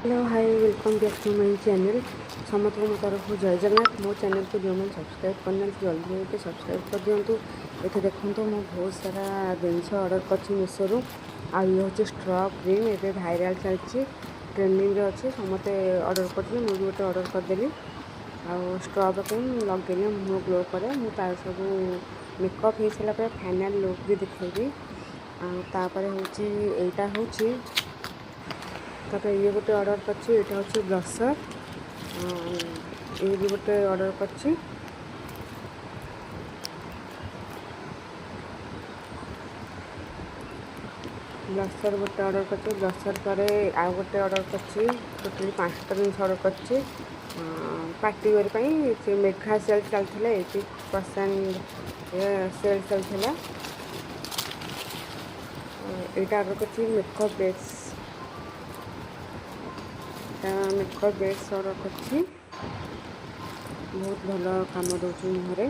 Hello, hi, welcome back to my channel. ସମସ୍ତଙ୍କୁ ମୋ ତରଫରୁ ଜୟ ଜଗନ୍ନାଥ। ମୋ ଚ୍ୟାନେଲ୍କୁ ଯେଉଁମାନେ ସବସ୍କ୍ରାଇବ୍ କରିନାହାନ୍ତି, ଜଲ୍ଦି ଜଲ୍ଦି ସବସ୍କ୍ରାଇବ୍ କରିଦିଅନ୍ତୁ। ଏଠି ଦେଖନ୍ତୁ, ମୁଁ ବହୁତ ସାରା ଜିନିଷ ଅର୍ଡ଼ର କରିଛି ମିଶୋରୁ। ଆଉ ଇଏ ହେଉଛି ଷ୍ଟ୍ର କ୍ରିମ୍। ଏବେ ଭାଇରାଲ୍ ଚାଲିଛି, ଟ୍ରେଣ୍ଡିଂରେ ଅଛି, ସମସ୍ତେ ଅର୍ଡ଼ର କରୁଛନ୍ତି। ମୁଁ ବି ଗୋଟେ ଅର୍ଡ଼ର କରିଦେଲି। ଆଉ ଷ୍ଟ୍ର କ୍ରିମ୍ ଲଗେଇଲେ ମୁହଁ ଗ୍ଲୋ କରେ। ମୁଁ ତାର ସବୁ ମେକଅପ୍ ହେଇସାରିଲା ପରେ ଫାଇନାଲ୍ ଲୁକ୍ ବି ଦେଖେଇବି। ଆଉ ତାପରେ ହେଉଛି ଏଇଟା ହେଉଛି, ତାପରେ ଇଏ ଗୋଟେ ଅର୍ଡ଼ର କରିଛି। ଏଇଟା ହେଉଛି ବ୍ଲସର୍। ଇଏ ବି ଗୋଟେ ଅର୍ଡ଼ର କରିଛି। ବ୍ଲସର୍ ଗୋଟେ ଅର୍ଡ଼ର କରିଛି। ବ୍ଲସର୍ ପରେ ଆଉ ଗୋଟେ ଅର୍ଡ଼ର କରିଛି। ଟୋଟାଲି 5ଟା ଜିନିଷ ଅର୍ଡ଼ର କରିଛି ପାର୍ଟି ୱେର୍ ପାଇଁ। ସେ ମେଗା ସେଲ୍ ଚାଲିଥିଲା, 80% ସେଲ୍ ଚାଲିଥିଲା। ଏଇଟା ଅର୍ଡ଼ର କରିଛି ମେକଅପ୍ ବେସ୍। ଏଇଟା ମେକଅପ୍ ବେସ୍ ଅର୍ଡ଼ର କରିଛି। ବହୁତ ଭଲ କାମ ଦେଉଛି ମୁହଁରେ।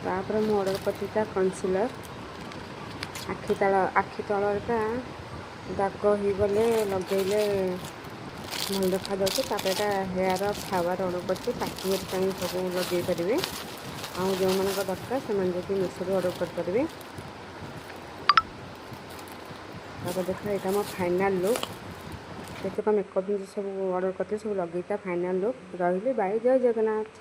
ତାପରେ ମୁଁ ଅର୍ଡ଼ର କରିଛି ତା କନସିଲର୍। ଆଖି ତଳଟା ଦାଗ ହେଇଗଲେ ଲଗେଇଲେ ଭଲ ଦେଖାଯାଉଛି। ତାପରେ ଏଇଟା ହେୟାର ଫ୍ଲାୱାର୍ ଅର୍ଡ଼ର କରିଛି। ପାର୍ଟି ପାଇଁ ସବୁ ଲଗେଇ ପାରିବେ। ଆଉ ଯେଉଁମାନଙ୍କ ଦରକାର, ସେମାନେ ଯଦି ମିଶୋରୁ ଅର୍ଡ଼ର କରିପାରିବେ। ତାପରେ ଦେଖ, ଏଇଟା ମୋ ଫାଇନାଲ୍ ଲୁକ୍। ଯେତେକ ମେକଅପ୍ ଜିନିଷ ସବୁ ଅର୍ଡ଼ର କରିଥିଲି, ସବୁ ଲଗେଇକି ଫାଇନାଲ୍ ଲୁକ୍। ରହିଲି, ବାଇ, ଜୟ ଜଗନ୍ନାଥ।